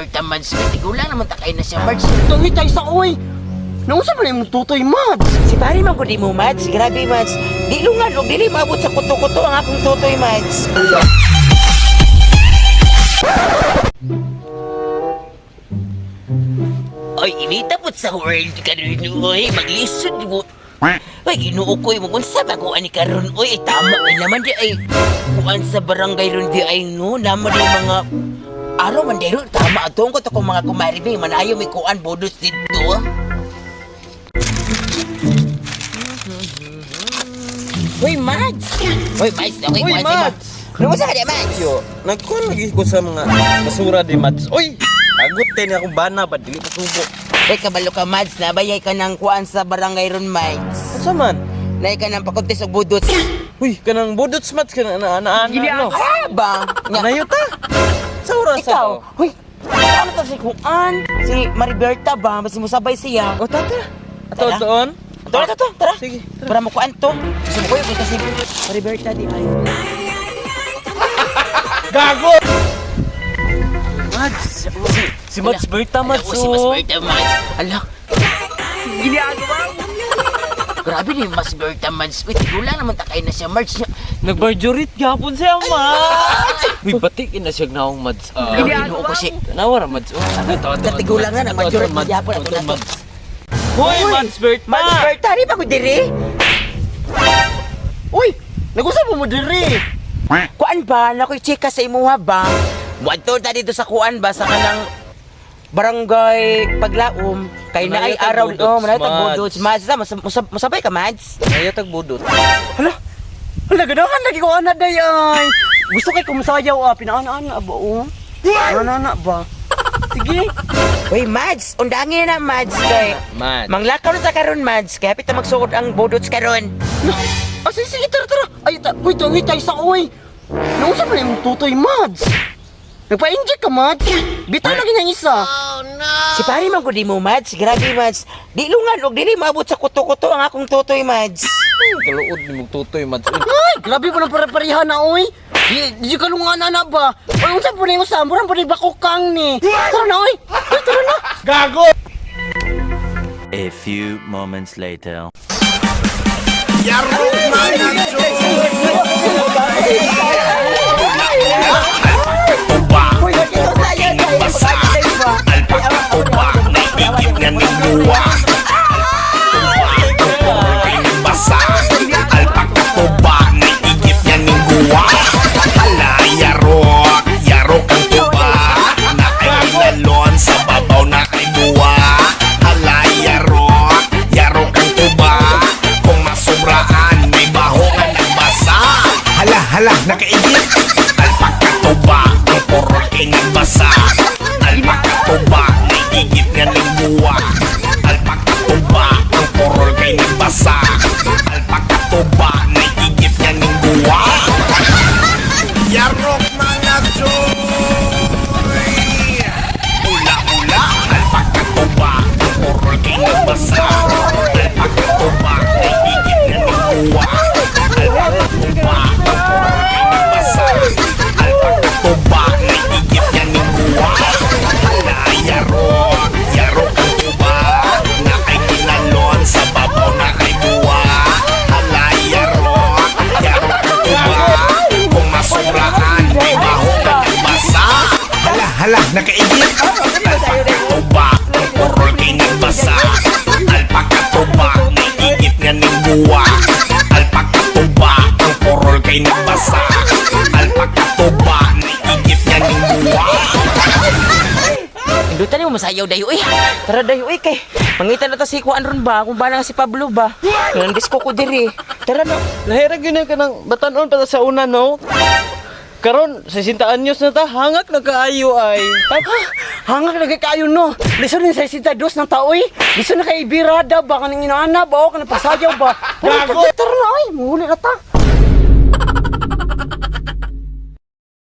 Berta, Mads. Tigulang naman ta kay na siya, Mads. Tungi tayo sa uy. Naunsa man imong tutoy, Mads? Si pare man ko di mo, Mads. Grabe, Mads. Di lungan og dili maabot sa kuto-kuto ang akong tutoy, Mads. Ay, inita po sa world karon oy, maglisod mo. Ay, Ginoo ko, mo unsa ba ko ani karon oy, ay tama ay naman di ay kuan sa barangay ron di ay no, naman di mga araw man di ron, tama atong ko to kung mga kumari may manayo may kuan bonus dito. Uy, Mads! Uy, Mads! Okay, Uy, kuan sa Mads! Ano sa kanya, Mads? Yo, nagkuhan lagi ko sa mga basura di Mads. Oy, agot tayo na akong bana ba dili kasubo. Uy, kabalo ka, Mads. Nabayay ka ng kuan sa barangay ron, Mads. Asa man? Nay ka ng pakuntis og budots. Uy, kanang budots Mads kanang ana ana ana no. Ah, ba? Nya, Nayo ta. Sa oras ikaw, uy, ano to si Kuan? Si Mariberta ba? Mas musabay siya. O tata. Ato Tara. toon. Tara, tara, tara. Sige, tara. Para mo kuan to. Gusto mo kuya, kasi Mariberta di ay. Mads. Si Mads Berta Mads. Ala, oh, si Mas oh. Berta, Mads. Ala. Grabe ni Mas Berta, Mads. Uy, tigulang naman ta kay na siya, Mads. Nagbarjurit gapon siya Mads. Uy, batik ina siya naong Mads. Ah. Ginoo ko si. Tanawa ra Mads. Oh, ato, ato, Katigulang na, ato, ato, majority Mads, gyapon, ato, ato na to. Mads. Hoy, Mads Berta. Mads Berta, di ba ko diri? Uy, nagusa mo mo diri. Kuan ba? Nakoy chika sa imuha ba? Wadto ta dito sa kuan ba sa kanang barangay Paglaum kay naay Manayo tag araw budots, oh manayo tag Mads. budots Mads sa musabay ka, Mads. Ayaw tag budot. Hala. Hala, ganahan lagi ko ana day ay. Gusto kay kumusayaw ah, pinaana-ana ba oh. Ana-ana ba? Sige. Uy, Mads, undangin na Mads kay Mads. Manglakaw na ta karon, Mads, kay hapit na magsuod ang budots karon. No. Ah, sige, sige, tara, tara. Ay, ta, uy, tungi tayo sa uy. Naunsa man imong tutoy, Mads? Nagpa-inject ka, Mads? Bitaw lagi ng isa. Si pare man ko di mo, Mads. Grabe, Mads. Di lungan og dili maabot sa kuto-kuto ang akong tutoy, Mads. Kaluod ni mong tutoy Mads. Uy, Ay, grabe po ng pare-pareha na, oy. Di, di ka lungan na ba? Oy, unsa po na yung usa? Murang po na bakukang ni. Tara na, oy. Oy, tara na. A few moments later. Uy, ito tayo, tayo. Alpaka naiigib nga ning luwa. Basa, alpaka tuba, naiigib nga ning guwa. Hala, yarok, yarok ang tuba. Na ay ginalon sa babaw na ay buwa. Hala, yarok, yarok ang tuba. Kung masubraan, may baho nga nagbasa. Hala, hala, nakaigib. Alpaka tuba, ang purol kay nagbasa. Alpaka tuba, naiigib nga ning buwa. Alpaka tuba, ang purol kay nagbasa. Alpaka tuba, naiigib nga ning buwa. Yarok mga joy! Ula, ula, alpaka tuba, ang purol kay nagbasa. Alpaka tuba, naiigib nga ning buwa. Alpaka tuba, ang purol kay nagbasa. Alpaka tuba, naiigib nga ning buwa. Hala, yarok, yarok ang tuba. Na ay kinalon sa babaw na ay buwa. Hala, yarok, yarok ang tuba. Kung masubraan, may baho ka nagbasa. Hala, hala, nakaigib. Alpaka tuba, ang purol kay nagbasa. Alpaka tuba, naiigib nga ning buwa. Alpaka tuba, ang purol kay nagbasa. Alpaka tuba, naiigib nga ning buwa. Indutan mo masayaw dayo eh. Tara dayo eh kay. Mangita na to si Kuan ron ba kung ba na si Pablo ba. Nandis ko ko diri. Tara na. Lahira gyud na kanang batanon pa ta sa una no. Karon 60 anyos na ta hangak na kaayo ay. Hangak lagi kayo no. Lisod ni sa 62 ng taoy. Lisod na kay ibirada ba kaning inaana ba o kanang pasayaw ba. Gago. Tara na, oy. Muli na ta.